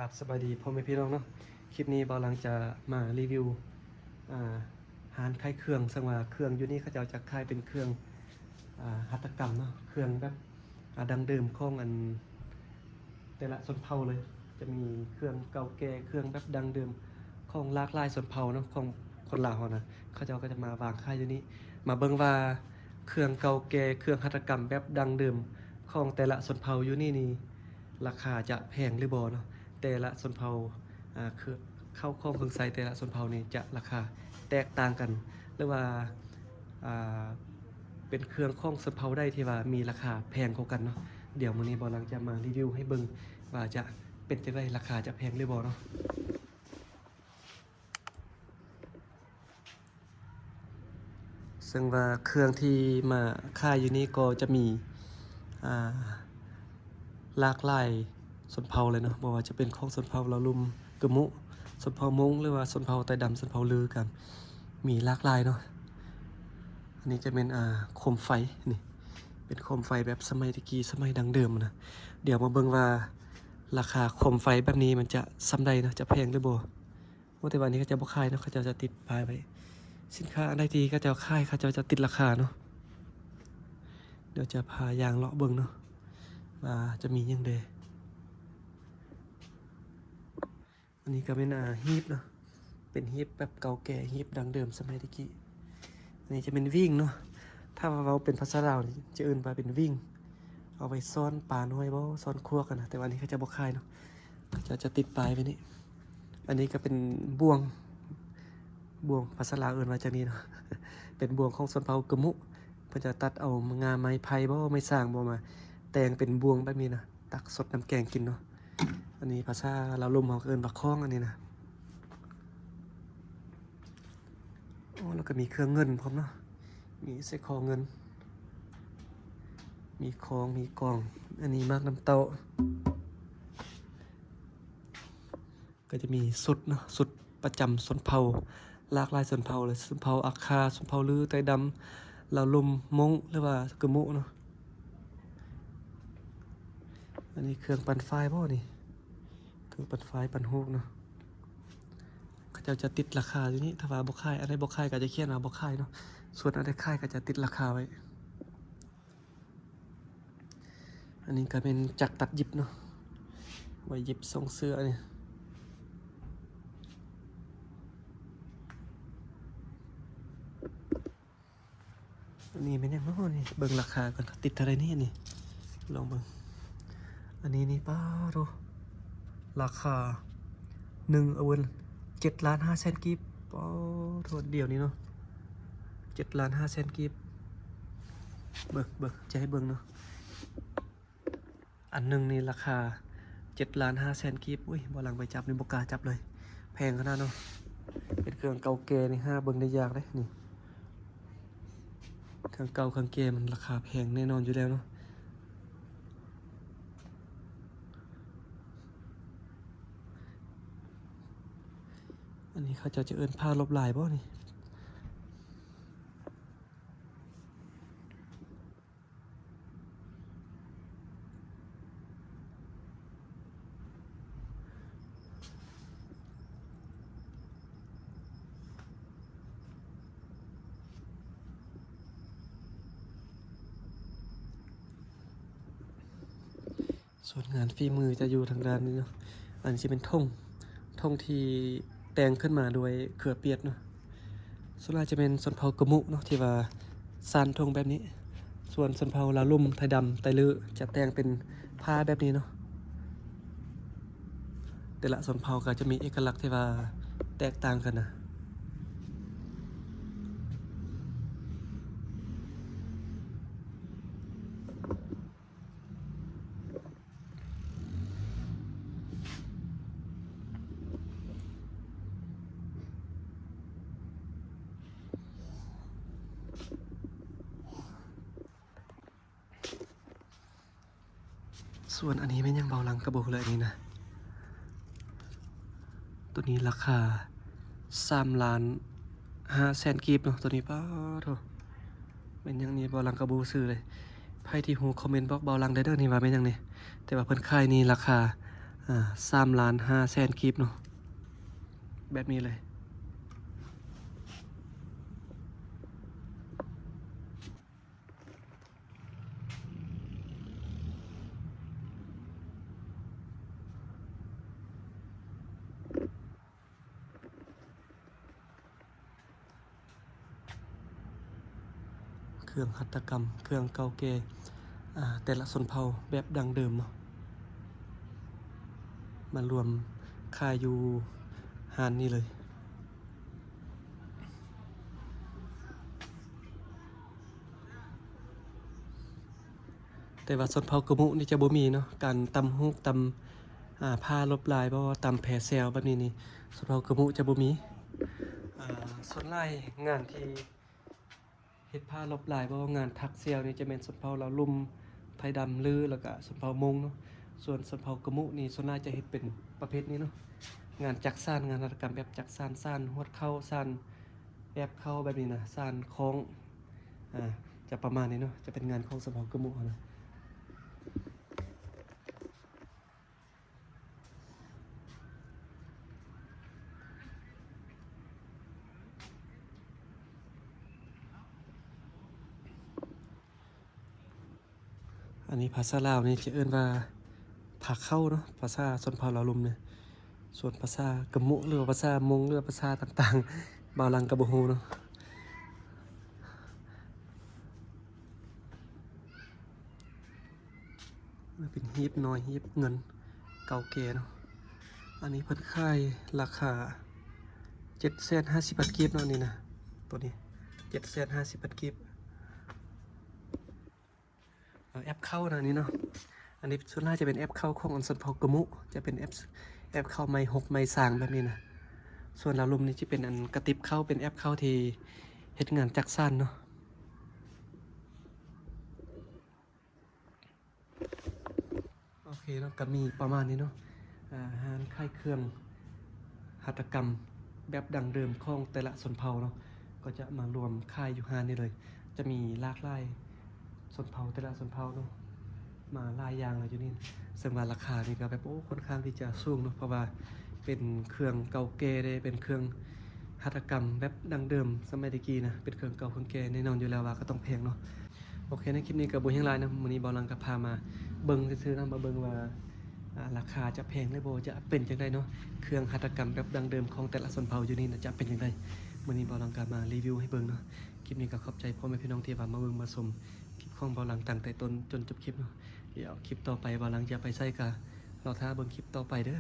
ครับ ສະບາຍດີພໍ່ແມ່ພີ່ນ້ອງເນາະ. ຄລິບນີ້ບ່າວຫຼັງຈະມາຣີວິວ ອ່າ ຮ້ານຂາຍເຄື່ອງ, ເຊິ່ງວ່າເຄື່ອງຢູ່ນີ້ເຂົາເຈົ້າຈະຂາຍເປັນເຄື່ອງ ອ່າ ຫັດຖະກຳເນາະ, ເຄື່ອງແບບ ອ່າ ດັ້ງເດີມຂອງອັນແຕ່ລະຊົນເຜົ່າເລີຍ. ຈະມີເຄື່ອງເກົ່າແກ່, ເຄື່ອງແບບດັ້ງເດີມຂອງຫຼາກຫຼາຍຊົນເຜົ່າເນາະ, ຂອງຄົນລາວເຮົານະ, ເຂົາເຈົ້າກໍຈະມາວາງຂາຍຢູ່ນີ້. ມາເບິ່ງວ່າເຄື່ອງເກົ່າແກ່, ເຄື່ອງຫັດຖະກຳແບບດັ້ງເດີມຂອງແຕ່ລະຊົນເຜົ່າຢູ່ນີ້ນີ້ ລາຄາຈະແພງຫຼືບໍ່ເນາະ, ແຕ່ລະຊົນເຜົ່າ ອ່າ ເຄື່ອງ ເຂົ້າຂອງເຄື່ອງໃຊ້ແຕ່ລະຊົນເຜົ່ານີ້ຈະລາຄາແຕກຕ່າງກັນ ຫຼືວ່າ ອ່າ ເປັນເຄື່ອງຂອງຊົນເຜົ່າໃດທີ່ວ່າມີລາຄາແພງກວ່າກັນເນາະ. ດຽວມື້ນີ້ບ່າວຫຼັງຈະມາຣີວິວໃຫ້ເບິ່ງວ່າຈະເປັນຈັ່ງໃດ, ລາຄາຈະແພງຫຼືບໍ່ເນາະ. ເຊິ່ງວ່າເຄື່ອງທີ່ມາຂາຍຢູ່ນີ້ກໍຈະມີ ອ່າ ຫຼາກຫຼາຍຊົນເຜົ່າເລີຍເນາະ, ບໍ່ວ່າຈະເປັນຂອງຊົນເຜົ່າລາວລຸ່ມ ກະມຸ, ຊົນເຜົ່າມົ້ງ ຫຼືວ່າຊົນເຜົ່າໄຕດຳ, ຊົນເຜົ່າລື ກໍມີຫຼາກຫຼາຍເນາະ. ອັນນີ້ຈະແມ່ນ ອ່າ ໂຄມໄຟນີ້, ເປັນໂຄມໄຟແບບສະໄໝແຕ່ກີ້, ສະໄໝດັ້ງເດີມນະ. ດຽວມາເບິ່ງວ່າລາຄາໂຄມໄຟແບບນີ້ມັນຈະສ່ຳໃດເນາະ, ຈະແພງຫຼືບໍ່. ໂອ້ ແຕ່ວ່າອັນນີ້ເຂົາເຈົ້າບໍ່ຂາຍເນາະ, ເຂົາເຈົ້າຈະຕິດປ້າຍໄວ້. ສິນຄ້າອັນໃດທີ່ເຂົາເຈົ້າຂາຍ ເຂົາເຈົ້າຈະຕິດລາຄາເນາະ. ດຽວຈະພາຍ່າງເລາະເບິ່ງເນາະ ວ່າຈະມີຫຍັງແດ່. ອັນນີ້ກໍແມ່ນ ອ່າ ຮີບເນາະ, ເປັນຮີບແບບເກົ່າແກ່, ຮີບດັ້ງເດີມສະໄໝແຕ່ກີ້. ອັນນີ້ຈະແມ່ນຫວີງເນາະ, ຖ້າວ່າເວົ້າເປັນພາສາລາວນີ້ຈະເອີ້ນວ່າເປັນຫວີງ, ເອົາໄວ້ຊ້ອນປານ້ອຍບໍ ຊ້ອນຄວກຫັ້ນນະ. ແຕ່ວ່າອັນນີ້ເຂົາເຈົ້າບໍ່ຂາຍເນາະ, ເຂົາເຈົ້າຈະຕິດປ້າຍໄວ້ນີ້. ອັນນີ້ກໍເປັນບ່ວງ, ບ່ວງພາສາລາວເອີ້ນວ່າຈັ່ງນີ້ເນາະ, ເປັນບ່ວງຂອງຊົນເຜົ່າກະມຸ. ເພິ່ນຈະຕັດເອົາງ່າໄມ້ໄຜ່ບໍ ໄມ້ສາງບໍ ມາແຕ່ງເປັນບ່ວງແບບນີ້ນະ, ຕັກສົດນ້ຳແກງກິນເນາະ. ອັນນີ້ພາສາລາວລຸ່ມເຮົາກໍເອີ້ນວ່າຄ້ອງ ອັນນີ້ນະ. ໂອ້ ແລ້ວກໍມີເຄື່ອງເງິນພ້ອມເນາະ, ມີໃສ່ຄໍເງິນ, ມີຂອງ ມີກ່ອງ. ອັນນີ້ໝາກນ້ຳເຕົ້າ. ກໍຈະມີຊຸດເນາະ, ຊຸດປະຈຳຊົນເຜົ່າຫຼາກຫຼາຍຊົນເຜົ່າເລີຍ, ຊົນເຜົ່າອາຄາ, ຊົນເຜົ່າລື, ໄຕດຳ, ລາວລຸ່ມ, ມົ້ງ ຫຼືວ່າກະມຸເນາະ. ອັນນີ້ເຄື່ອງປັ່ນຝ້າຍບໍນີ້, ເຄື່ອງປັ່ນຝ້າຍ ປັ່ນຮູບເນາະ. ເຂົາເຈົ້າຈະຕິດລາຄາຢູ່ນີ້, ຖ້າວ່າບໍ່ຂາຍ, ອັນໃດບໍ່ຂາຍກໍຈະຂຽນວ່າບໍ່ຂາຍເນາະ, ສ່ວນອັນໃດຂາຍກໍຈະຕິດລາຄາໄວ້. ອັນນີ້ກໍເປັນຈັກຕັດຫຍິບເນາະ, ໄວ້ຫຍິບສົ່ງເສື້ອນີ້. ອັນນີ້ແມ່ນຫຍັງເນາະນີ້? ເບິ່ງລາຄາກ່ອນ, ຕິດເທົ່າໃດນີ້? ອັນນີ້ລອງເບິ່ງ. ອັນນີ້ນີ້ ປາໂທ້ ລາຄາໜຶ່ງ ເອີ ເຈັດລ້ານຫ້າແສນກີບ. ປາໂທ້ ດຽວນີ້ເນາະ ເຈັດລ້ານຫ້າແສນກີບ. ເບິ່ງ ເບິ່ງ ຈະໃຫ້ເບິ່ງເນາະ, ອັນໜຶ່ງນີ້ລາຄາເຈັດລ້ານຫ້າແສນກີບ. ອຸ້ຍ ບ່າວຫຼັງໄປຈັບນີ້ບໍ່ກ້າຈັບເລີຍ, ແພງຂະໜາດເນາະ. ເປັນເຄື່ອງເກົ່າແກ່ນີ້ ຫາເບິ່ງໄດ້ຍາກເດ້ນີ້. ເຄື່ອງເກົ່າເຄື່ອງແກ່ມັນລາຄາແພງແນ່ນອນຢູ່ແລ້ວເນາະ. ອັນນີ້ເຂົາເຈົ້າຈະເອີ້ນຜ້າລົບລາຍບໍ່ນີ້? ສ່ວນງານຝີມືຈະຢູ່ທາງດ້ານນີ້ເນາະ. ອັນນີ້ຈະເປັນຖົງ, ຖົງທີ່ແຕ່ງຂຶ້ນມາດ້ວຍເຄືອປຽດເນາະ. ສ່ວນຫຼາຍຈະແມ່ນຊົນເຜົ່າກະມຸເນາະ ທີ່ວ່າສ້ານຖົງແບບນີ້. ສ່ວນຊົນເຜົ່າລາວລຸ່ມ, ໄທດຳ, ໄຕລື ຈະແຕ່ງເປັນຜ້າແບບນີ້ເນາະ. ແຕ່ລະຊົນເຜົ່າກໍຈະມີເອກະລັກທີ່ວ່າແຕກຕ່າງກັນນະ. ສ່ວນອັນນີ້ແມ່ນຫຍັງ ບ່າວຫຼັງກໍບໍ່ຮູ້ແຫຼະ ອັນນີ້ນະ. ໂຕນີ້ລາຄາສາມລ້ານຫ້າແສນກີບເນາະ ໂຕນີ້. ປາໂທ້ ແມ່ນຫຍັງນີ້ ບ່າວຫຼັງກໍບໍ່ຮູ້ຊື່ເລີຍ. ໃຜທີ່ຮູ້ຄອມເມັນບອກບ່າວຫຼັງໄດ້ເດີ ນີ້ວ່າແມ່ນຫຍັງນີ້. ແຕ່ວ່າເພິ່ນຂາຍນີ້ລາຄາ ອ່າ ສາມລ້ານຫ້າແສນກີບເນາະ ແບບນີ້ເລີຍ. ເຄື່ອງຫັດຖະກຳ ເຄື່ອງເກົ່າແກ່ ອາ ແຕ່ລະຊົນເຜົ່າແບບດັ້ງເດີມເນາະ ມາລວມຂາຍຢູ່ຮ້ານນີ້ເລີຍ. ແຕ່ວ່າຊົນເຜົ່າກະມຸນີ້ຈະບໍ່ມີເນາະ ການຕ່ຳຮູບ ຕ່ຳ ອາ ຜ້າລົບລາຍ ບໍ່ວ່າຕ່ຳແພແຊວແບບນີ້ນີ້ ຊົນເຜົ່າກະມຸຈະບໍ່ມີ. ອາ ສ່ວນຫຼາຍງານທີ່ເຮັດຜ້າລົບລາຍ ບໍ່ວ່າງານຖັກແຊວນີ້ ຈະແມ່ນຊົນເຜົ່າລາວລຸ່ມ ໄພດຳ ລື ແລ້ວກະຊົນເຜົ່າມົ້ງເນາະ. ສ່ວນຊົນເຜົ່າກະມຸນີ້ ສ່ວນຫຼາຍຈະເຮັດເປັນປະເພດນີ້ເນາະ ງານຈັກສານ ງານຫັດຖະກຳແບບຈັກສານ ສານຫວດເຂົ້າ ສານແອບເຂົ້າແບບນີ້ນະ ສານຄ້ອງ ອາ ຈະປະມານນີ້ເນາະ ຈະເປັນງານຂອງຊົນເຜົ່າກະມຸເຮົານະ. ອັນນີ້ພາສາລາວນີ້ຈະເອີ້ນວ່າຜ້າເຂົ້າເນາະ ພາສາຊົນເຜົ່າລາວລຸ່ມນີ້. ສ່ວນພາສາກະມຸ ຫຼືວ່າພາສາມົ້ງ ຫຼືວ່າພາສາຕ່າງໆ ບ່າວຫຼັງກໍບໍ່ຮູ້ເນາະ. ເປັນຮີບນ້ອຍ ຮີບເງິນເກົ່າແກ່ເນາະ. ອັນນີ້ເພິ່ນຂາຍລາຄາເຈັດແສນຫ້າສິບພັນກີບເນາະ ອັນນີ້ນະ ໂຕນີ້ເຈັດແສນຫ້າສິບພັນກີບ. ເອີ ແອບເຂົ້ານະ ອັນນີ້ເນາະ ອັນນີ້ສ່ວນຫຼາຍຈະເປັນແອບເຂົ້າຂອງອັນຊົນເຜົ່າກະມຸ ຈະເປັນແອບ ແອບເຂົ້າໄມ້ຮົກໄມ້ຊາງແບບນີ້ນະ. ສ່ວນລາວລຸ່ມນີ້ຈະເປັນອັນກະຕິບເຂົ້າ ເປັນແອບເຂົ້າທີ່ເຮັດງານຈັກສານເນາະ. ໂອເຄເນາະ ກໍມີປະມານນີ້ເນາະ ອາ ຮ້ານຂາຍເຄື່ອງຫັດຖະກຳແບບດັ້ງເດີມຂອງແຕ່ລະຊົນເຜົ່າເນາະ ກໍຈະມາລວມຂາຍຢູ່ຮ້ານນີ້ເລີຍ. ຈະມີຫຼາກຫຼາຍຊົນເຜົ່າ ແຕ່ລະຊົນເຜົ່າເນາະ ມາຫຼາຍຢ່າງເລີຍຢູ່ນີ້ ເຊິ່ງວ່າລາຄານີ້ກໍແບບ ໂອ້ ຂ້ອນຂ້າງທີ່ຈະສູງເນາະ ເພາະວ່າເປັນເຄື່ອງເກົ່າແກ່ເດ້ ເປັນເຄື່ອງຫັດຖະກຳແບບດັ້ງເດີມສະໄໝແຕ່ກີ້ນະ ເປັນເຄື່ອງເກົ່າເຄື່ອງແກ່ ແນ່ນອນຢູ່ແລ້ວວ່າກໍຕ້ອງແພງເນາະ. ໂອເຄ ໃນຄລິບນີ້ກໍບໍ່ຫຍັງຫຼາຍເນາະ ມື້ນີ້ບ່າວຫຼັງກໍພາມາເບິ່ງຊື່ໆເນາະ ມາເບິ່ງວ່າ ອາ ລາຄາຈະແພງຫຼືບໍ່ ຈະເປັນຈັ່ງໃດເນາະ ເຄື່ອງຫັດຖະກຳແບບດັ້ງເດີມຂອງແຕ່ລະຊົນເຜົ່າຢູ່ນີ້ນະ ຈະເປັນຈັ່ງໃດ. ມື້ນີ້ບ່າວຫຼັງກໍມາຣີວິວໃຫ້ເບິ່ງເນາະ. ຄລິບນີ້ກໍຂອບໃຈພໍ່ແມ່ພີ່ນ້ອງທີ່ວ່າມາເບິ່ງມາຊົມຄລິບຂອງບ່າວຫຼັງຕັ້ງແຕ່ຕົ້ນຈົນຈົບຄລິບເນາະ. ດຽວຄລິບຕໍ່ໄປບ່າວຫຼັງຈະໄປໃສກໍລໍຖ້າເບິ່ງຄລິບຕໍ່ໄປເດີ.